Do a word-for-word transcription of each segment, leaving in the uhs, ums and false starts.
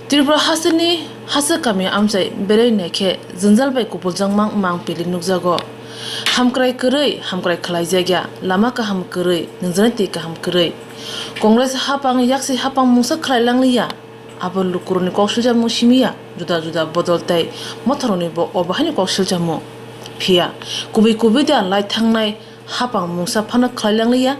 Tripura hasteni hasteni kami amchai berai naikhe jwngjal bai kupuljakma mangpili nukjago. Hamkrai kwrwi hamkrai khlaijakya, lama kaham kwrwi nungjaknai twi kaham kwrwi. Congress hapang yaksi hapang mungsa khlai langliya. Abo lukurokni kok silchamung simiya, juda juda bodol tei motharoknibo obo haino kok silchamung. Phiya kubui kubui da lai thangnai hapang mungsa phano khlai langliya.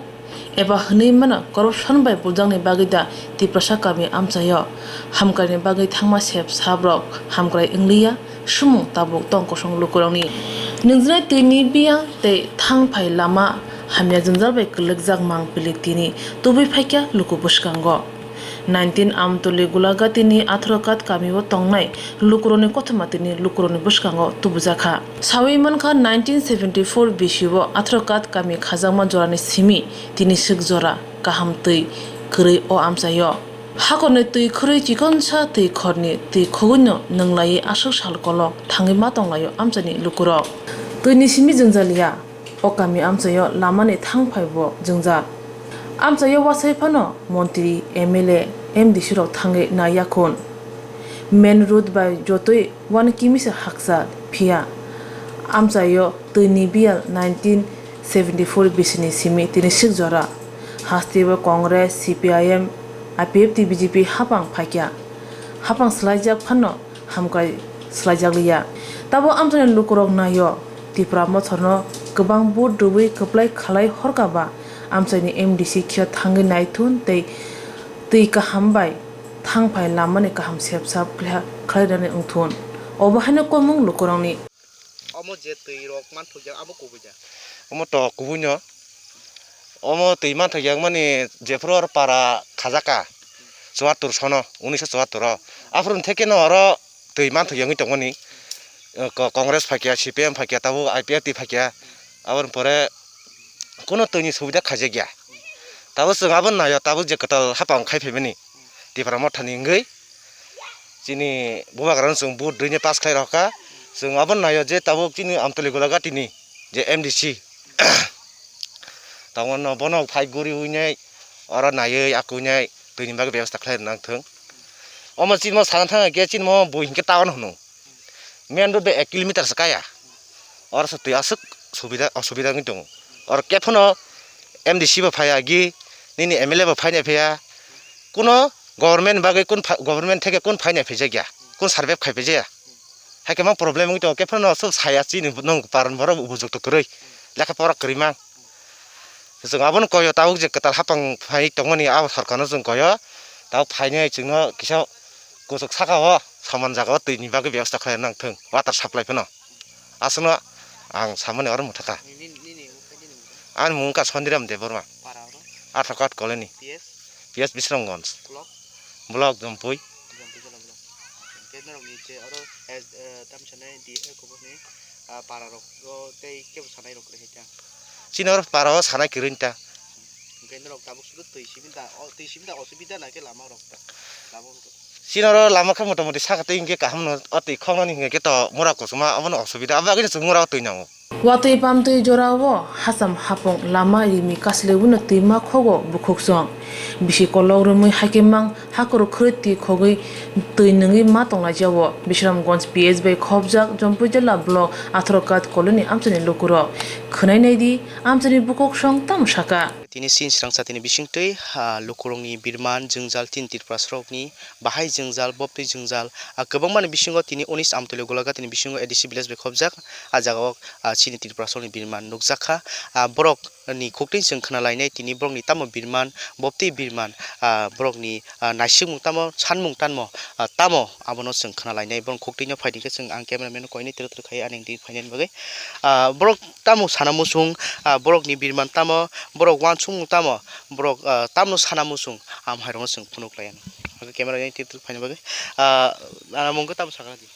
Eba hwnwi mano corruption bai bujangni bagwi da Tiprasa kami amchaio hamkraini bagwi thangma sep sabrok hamkrai wngliya, sumung tabuk tong kosong lukurokni. Nungjaknai twini biyang tei thang phai lama hamya jwngjal bai kwlwkjak mangpili tini tubui phaikha luku bwskango. Nineteen Amtoli Gulagati ni Athrokat kamio tongnai lukurokni kothoma tini lukurokni bwskango tubujakha. Sawi mankha nineteen seventy four bisio Athrokat kami khajakma jorani simi tini swk jora kaham twi kwrwi o amchaio. Hakorni twi khwrwi chikonsa twi khorni twi khogwino nwnglaiwi aswk sal kolok thangwi ma tonglaio amchaini lukurok. Twini simi jwngjaliya. O kami amchaio lamani thang phai bo jwngjal. Amchaio wasai phano montri, M L A, M D C rok thangwi naiya khun. Main road bai jotoi one kimi se hakchal, phiya amchaio twini biyal nineteen seventy four bisini simi tini sik jora. Hasteo Congress, C P I M, I P F T, B J P hapang phaikya. Hapang swlaijak phano hamkrai swlaijakliya. Tabuk amchaini lukurok naio, Tipra Mothorno kwbang vote rwui kwplai khlai horkha ba amchaini M D C khio thangwi naithun tei twi kaham bai thang phai lamani kaham sep sap khlai-, khlairani wngthun. Obo haino komung lukurokni. Omo je twi rok manthokjak abo kubui da? Omo to kubui no. Omo twi manthokjak mani jephuru oro para khajaka chuattur sono, unisho chuattur o. Aphuru theke no oro twi manthokjak wngwi tongmani. Eh, ko-, Congress phaikya, C P M phaikya, tabuk I P F T phaikya. Aboni pore kuno twini subida khaijakya. Tabuk chwng abo naio, tabuk je kwtal hapang khai phaimani. Tipra Mothani wngwi chini bubagrano chwng vote rwini pass khlai rokha. Chwng abo naio je tabuk chini Amtoli Gulagati ni je M D C. Tabuk no bono phai guri uinai oro naiwi akwinai twini bagwi bebasta khlai rwna thung. Omo chini mo sana thang khe chini mo bui hinkhe town hwno. Main road bai ek kilometer se kaya. Oro se twi aswk subida, osubida wngwi tongo. Oro khe phano M D C bo phai agi, nini M L A bo phainai phaiya. Kuno government bagwi kun pha-, government theke kun phainai phaijakya, kun survey khai phaijakya. Hai khe ma problem wngwi tongo, khe phano aswk saya chini nwng paran borok bujukto kwrwi, lekha pora kwrwi mang. Chwng abono koyo tabuk je kwtal hapang phai tongmani abo sorkarno chwng koyo, tabuk phainai chwngno kisa kuchuk saka o saman jaga o twi ni bagwi bebasta khlai nang thung, water supply phano. Aswkno ang samani oro mwthaka. Nini, nini, nini, nini. Ani mung wngkha Sondiram Debbarma. Para oro? Athrokat colony. P S? P S Bisramganj. Block? Block Jompui. Jompui Jola block. Hwnkhe norokni je oro, eh, eh, tamsa nai di, eh, kubuni, ah, para rok o tei kebo sanai rok kwrwi hai ta? Chini oro para o sanai kwrwi ta. Hwnkhe norok tabuk sudu twi simi da, o twi simi da osubida na khe lama rok ta? Lama rok. Chini oro lama khe motamoti saka twi hinkhe kaham no, o twi khoknani hinkhe to mura kochoma obono osubida, abo bagwi no chwng mura o twi nango. Watwi pamtwi jorao hacham hapung lama rimi kaslebuno twima khogo bukhukchwng. Bisi kolok romwi haikhe mang hakhoro khwrwi twi khogwi twi nungwi ma tonglaijao. Bisramganj P S bai khopjak Jompui Jila block Athrokat colony amchaini lukurok. Khwnai naidi amchaini bukhuk song tamo saka. Tini sin srangsa tini bisingtwi, ah, lukurokni birman jwngjal tin Tripurasarokni bahai jwngjal, boptwi jwngjal, ah, kwbangmani bisingo tini unis Amtwlwi Golaghatini bisingo A D C village bai khopjak, ah, jagao, ah, chini Tripurasarokni birman nukjakha. Ah, borokni khuktwi chwng khwnalainai tini borokni tamo birman, boptwi birman, ah, borokni, ah, naisikmung tamo, sanmung tanmo, ah, tamo abono chwng khwnalainai. Borokni khuktwino phaidi khe chwng ang cameraman-no koinwi twrwk twrwk khai ani di phainani bagwi. Ah, borok tamo sana muchung, ah, borokni birman tamo, borok uansukmung tamo, borok, ah, tamno sana muchung, am hairokno chwng phunuk lai anw. Abo camera yang tip tip phaina bagwi. Ah, ana mung khe tamo sakha di?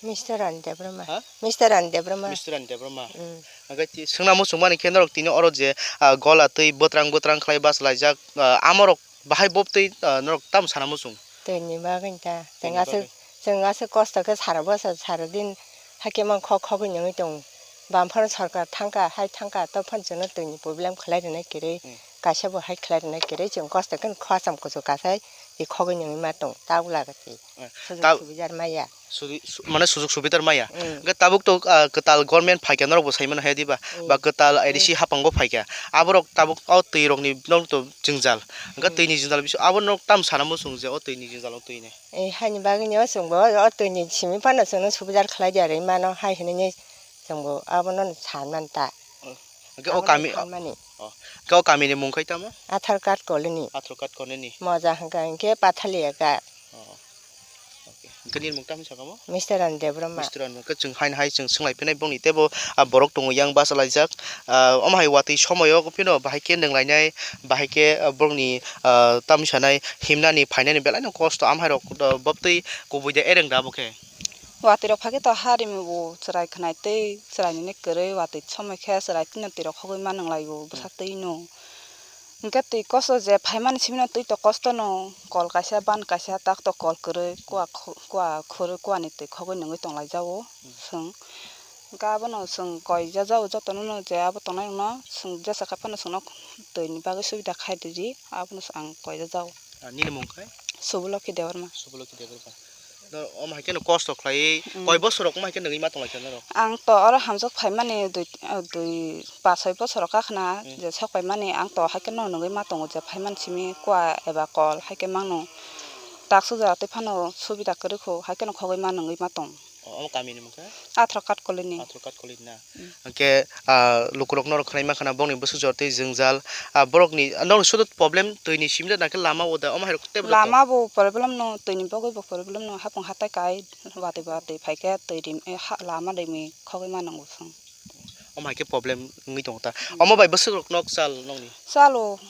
Mister Rani Debbarma. Ha? Mister Rani Debbarma. Mister Rani Debbarma. Mm. Hwnkhe ti-, swngna muchung mani khe norok tini oro je, ah, gola twi bwtrang bwtrang khlai bachalaijak, ah, amorok bahai boptwi, ah, norok tamo sana muchung? Twi ni bagwi ta. Twi ni bagwi. Chwng aswk, chwng aswk kosto khe sara bwsa sara din hakhe mang khok khogwi nungwi tongo. Bam phano sorkar thangkha, hai thangkha, to phano chwngno twi ni problem khlai rwnai kwrwi. Hmm. Kaisa bo hai khlai rwnai kwrwi, chwng kosto khe khwacham kuchuk kasai. Khogwi nungwi ma tong, tabuk lagati. Eh, sujug ta-, subijar maya. Sudi-, su-, mane sujug subidar maya. Mm. Hwnkhe tabuk to, ah, kwtal government phaikha norok bo saimano he diba? Mm. Ba kwtal A D C hapang bo phaikha. Aborok tabuk o twi rokni nok to jwngjal. Hwnkhe mm, twi ni jwngjal bisingo abo nok tam sana muchung je o twi ni jwngjal o twi ni. Eh, haini bagwi no chwng bo o twi ni simi phano chwngno subijar khlai di ari mano hai hinui chwng bo abono san man ta. Oh. Hwnkhe o abono kami, sanmani. Oh. Hwnkhe o kami ni mung khai tamo? Athar card colony. Athar card colony. Moja hwnkha hwnkhe Pathalia ga. Oh. Okay. Hwnkhe nini mung tamo sakamo? Mister Ran Debbarma. Mister Ran, hwnkhe chwng haino hai chwng swng lai phinai bongni teibo, ah, borok tongo yang bachalaijak. Ah, omo hai watwi somoyo phino bahai khe nung lainai, bahai khe, ah, borokni, ah, tamni sanai himnani phainani belai no kosto, am hai rok, ah, bobtwi kubui de ereng da bo khe. Watwi rok phakhe to ha rimi bo chwrai khwnai tei chwrai nini kwrwi watwi somoi khe chwrai twi no twi rok khogwi ma nung lai bo bwsa twi no. Hwnkhe twi kosto je phaimani simi no twi to kosto no kol kaisa ban kaisa tak to kol kwrwi kua khu-, kua khurwi kua ni twi khogwi nungwi tong lai jago chwng. Hwnkhe abono chwng koi ja jago jotono no je abo tongnai rok no chwng jesa kha phano chwngno twi ni bagwi subida khai rwdi abono ang koi ja jago. Ah, nini mung khe? Subulokhi Debbarma. Subulokhi Debbarma. No, omo hai kheno kosto khlaiwi, mm, koi bosor rok omo hai khe nungwi ma tong lai kha norok? Ang to oro hamjak phaimani dui, dui, pas soi bosor rok kha khna, mm, je sok paimani ang to hai kheno nungwi ma tongo je phaimani simi kua eba kol hai khe mangno. Tak sujak tei phano subida kwrwi kho hai kheno khogwi ma nungwi ma tong. O, omo kami ni mung khe? Athro Katkolini. Athro Katkolini na? Mm. Hwnkhe, ah, lukurok norok khwnai mankha na bongni bwswk jora tei jwngjal, ah, borokni, ah, norok sudu problem twi ni simi da nakhe lama o da, omo hai rok teibo da tong? Lama bo problem no, twi ni bagwi bo problem no, hapung hatai kai, watwi watwi phai khe twi rim, eh, ha, lama rimwi khogwi ma nang bo chwng. Omo hai khe problem wngwi tongo ta? Mm. Omo bai bwswk rok nok chal nokni? Chalo,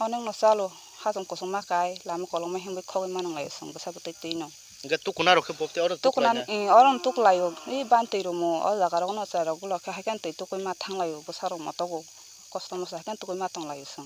onek no chalo, hachong kusung ma kai, lama kolokma himwi khogwi ma nang lai o chwng bwsa bwtwi twi no. Hwnkhe tukuna rok khe bopte oro tukuna, tuklaina? Eh, oro no tuklaio. I ban twi rumo, o jaga rok no chwrai rok ulo khe hai khe twi tukui ma thang laio bwsa rok motogo. Kosto mosto hai khe tukui ma tong laio chwng.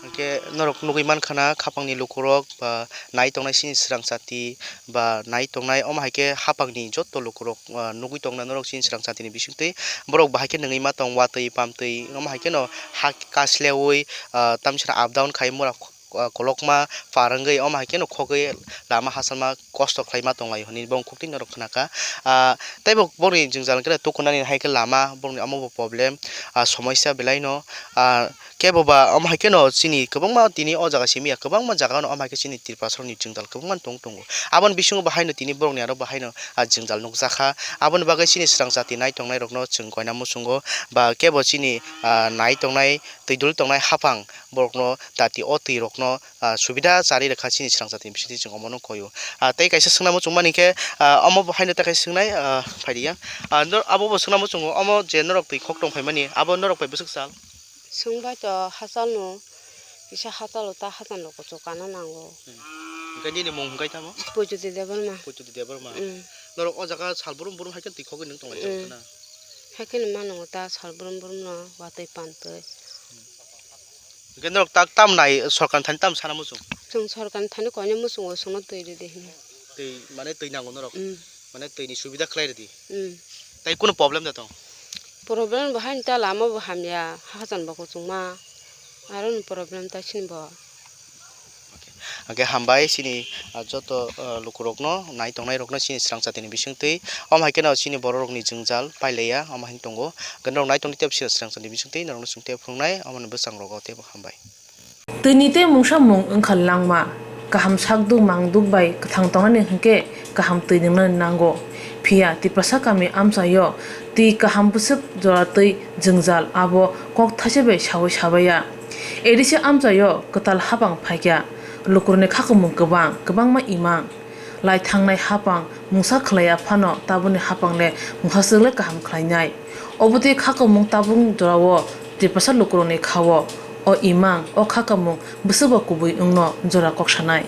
Hwnkhe norok nugui mankha na khapang ni lukurok ba nai tongnai chini swrang chati ba nai tongnai omo hai khe hapang ni joto lukurok, ah, nugui tongna norok chini swrang chati ni bisingtwi borok bahai khe nungui ma tong watwi pamtwi omo hai khe no ha kasleui, ah, tamsra up down khai mura ah, kolokma par wngwi omo hai kheno khogwi lama hachal ma kosto khlai ma tong lai hwnwi bo wngkuk twi norok khna kha. Ah, tei bo boni jwngjal khe tukunani hai khe lama boni omo bo problem, ah, somoisa belai no, ah, kebo ba omo hai kheno chini kwbangma tini o jaga simi ya kwbangma jaga no omo hai khe chini Tiprasa rokni jwngjal kwbangma tong tongo. Aboni bisingo bo haino tini borokni aro bo haino, ah, jwngjal nukjakha. Aboni bagwi chini swrang chati nai tongnai rokno chwng koina muchungo ba kebo chini, ah, nai tongnai twi dul tongnai hapang borokno dati o twi rokno, ah, subida charwi rwkha chini swrang jatini bisingtwi chwng omono koio. Ah, tei kaisa swngna muchung mani khe, ah, omo bo haino tei kaisa swngnai, ah, phaidi yang. Ah, nor-, abo bo swngna muchungo omo je norok twi khok tong phaimani abo norok bai bwswk sal? Swngbai to hachal no kisa hachalo ta hachal no kuchuk kana nango. Hmm. Hwnkhe nini mung hwnkhe tamo? Pujuti Debbarma. Pujuti Debbarma. Hmm. Norok o jaga sal brum brum hai khe twi khogwi nwng tong lai Hmm. kha na? Hai kheno ma nongo ta sal brum brum no watwi pantwi. Hwnkhe norok tak tam nai sorkar thani tam sana muchung? Chwng sorkar thani koina muchungo chwngno twi rwdi hwnwi. Twi mane twi nango norok? Mm. Mane twi ni subida khlai rwdi? Mm. Tai kunu problem da tong? Problem bo haini ta lama bo hamya, hachal bo kuchukma. Aro ni problem ta sini bo. Hwnkhe hambai chini, ah, joto, ah, lukurokno nai tongnai rokno chini swrang jatini bisingtwi. Omo hai kheno chini bororokni jwngjal pailaiya, omo hai tongo. Hwnkhe norok nai tongdi teibo chini swrang jatini bisingtwi norokno chwng teibo phunuknai, omoni bwskango teibo hambai. Twini tei mungsa mung wngkha langma, kaham sak duk mang duk bai kwthang tongnani hwnkhe kaham twi nwngnani nango. Phiya Tiprasa kami amchaio twi kaham bwswk jora twi jwngjal abo kok thaise bai saui sabaiya. A D C amchaio kwtal hapang phaikha, lukurokni khakumung kwbang, kwbangma imang. Lai thangnai hapang mungsa khlaiya phano tabukni hapang le mungsa swk le kaham khlainai. Obo twi khakumung tabuk jorao Tiprasa lukurokni khao o imang o khakumung bwswkbo kubui wngno jora kok sanai.